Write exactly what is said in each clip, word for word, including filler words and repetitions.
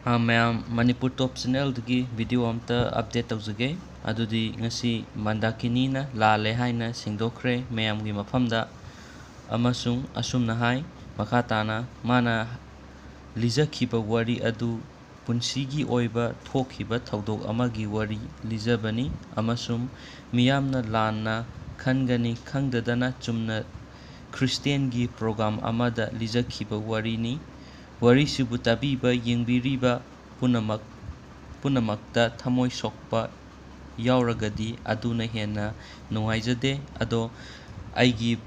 ꯑ, ꯃꯌꯥꯝ, ꯃꯅꯤꯄꯨꯔ ꯇꯣꯞ ꯆꯦꯅꯦꯜꯗꯒꯤ ꯚꯤꯗꯤꯑꯣ ꯑꯝꯇ ꯑꯞꯗꯦꯠ ꯇꯧꯖꯒꯦ꯫ ꯑꯗꯨꯗꯤ ꯉꯁꯤ ꯃꯟꯗꯥꯀꯤꯅꯤꯅ ꯂꯥꯜꯂꯦ ꯍꯥꯏꯅ ꯁꯦꯡꯗꯣꯛꯈ꯭ꯔꯦ ꯃꯌꯥꯝꯒꯤ ꯃꯐꯝꯗ, ꯑꯃꯁꯨꯡ ꯑꯁꯨꯝꯅ ꯍꯥꯏ, ꯃꯈꯥ ꯇꯥꯅ ꯃꯥꯅ ꯂꯤꯖꯈꯤꯕ ꯋꯥꯔꯤ ꯑꯗꯨ ꯄꯨꯟꯁꯤꯒꯤ ꯑꯣꯏꯕ ꯊꯣꯛꯈꯤꯕ ꯊꯧꯗꯣꯛ ꯑꯃꯒꯤ ꯋꯥꯔꯤ ꯂꯤꯖꯕꯅꯤ, ꯑꯃꯁꯨꯡ ꯃꯤꯌꯥꯝꯅ ꯂꯥꯟꯅ ꯈꯟꯒꯅꯤ, ꯈꯪꯗꯗꯅ ꯆꯨꯝꯅ ꯈ꯭ꯔꯤꯁꯇꯦꯟꯒꯤ ꯄ꯭ꯔꯣꯒ꯭ꯔꯥꯝ ꯑꯃꯗ ꯂꯤꯖꯈꯤꯕ ꯋꯥꯔꯤꯅꯤ꯫ ꯋꯥꯔꯤꯁꯤꯕꯨ ꯇꯥꯕꯤꯕ, ꯌꯦꯡꯕꯤꯔꯤꯕ ꯄꯨꯝꯅꯃꯛ, ꯄꯨꯝꯅꯃꯛꯇ ꯊꯃꯣꯏ ꯁꯣꯛꯄ ꯌꯥꯎꯔꯒꯗꯤ ꯑꯗꯨꯅ ꯍꯦꯟꯅ ꯅꯨꯡꯉꯥꯏꯖꯗꯦ꯫ ꯑꯗꯣ ꯑꯩꯒꯤ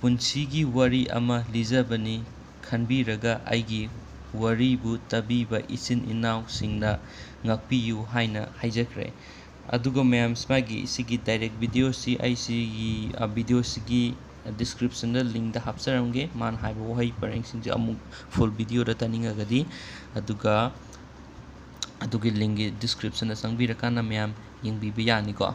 ꯄꯨꯟꯁꯤꯒꯤ ꯋꯥꯔꯤ ꯑꯃ ꯂꯤꯖꯕꯅꯤ ꯈꯟꯕꯤꯔꯒ ꯑꯩꯒꯤ ꯋꯥꯔꯤꯕꯨ ꯇꯥꯕꯤꯕ ꯏꯆꯤꯟ ꯏꯅꯥꯎꯁꯤꯡꯅ ꯉꯥꯛꯄꯤꯌꯨ ꯍꯥꯏꯅ ꯍꯥꯏꯖꯈ꯭ꯔꯦ꯫ ꯑꯗꯨꯒ ꯃꯌꯥꯝ, ꯃꯥꯒꯤ ꯁꯤꯒꯤ ꯗꯥꯏꯔꯦꯛ ꯚꯤꯗꯤꯑꯣꯁꯤ ꯑꯩ ꯁꯤꯒꯤ, ꯑ, ꯚꯤꯗꯤꯑꯣꯁꯤꯒꯤ ꯗꯤꯁꯀ꯭ꯔꯤꯞꯁꯟꯗ ꯂꯤꯡꯗ ꯍꯥꯞꯆꯔꯝꯒꯦ꯫ ꯃꯥꯅ ꯍꯥꯏꯕ ꯋꯥꯍꯩ ꯄꯔꯦꯡꯁꯤꯡꯁꯦ ꯑꯃꯨꯛ ꯐꯨꯜ ꯚꯤꯗꯤꯑꯣꯗ ꯇꯥꯅꯤꯡꯉꯒꯗꯤ, ꯑꯗꯨꯒ ꯑꯗꯨꯒꯤ ꯂꯤꯡꯒꯤ ꯗꯤꯁꯀ꯭ꯔꯤꯞꯁꯟꯗ ꯆꯪꯕꯤꯔꯀꯥꯟꯗ ꯃꯌꯥꯝ ꯌꯦꯡꯕꯤꯕ ꯌꯥꯅꯤꯀꯣ꯫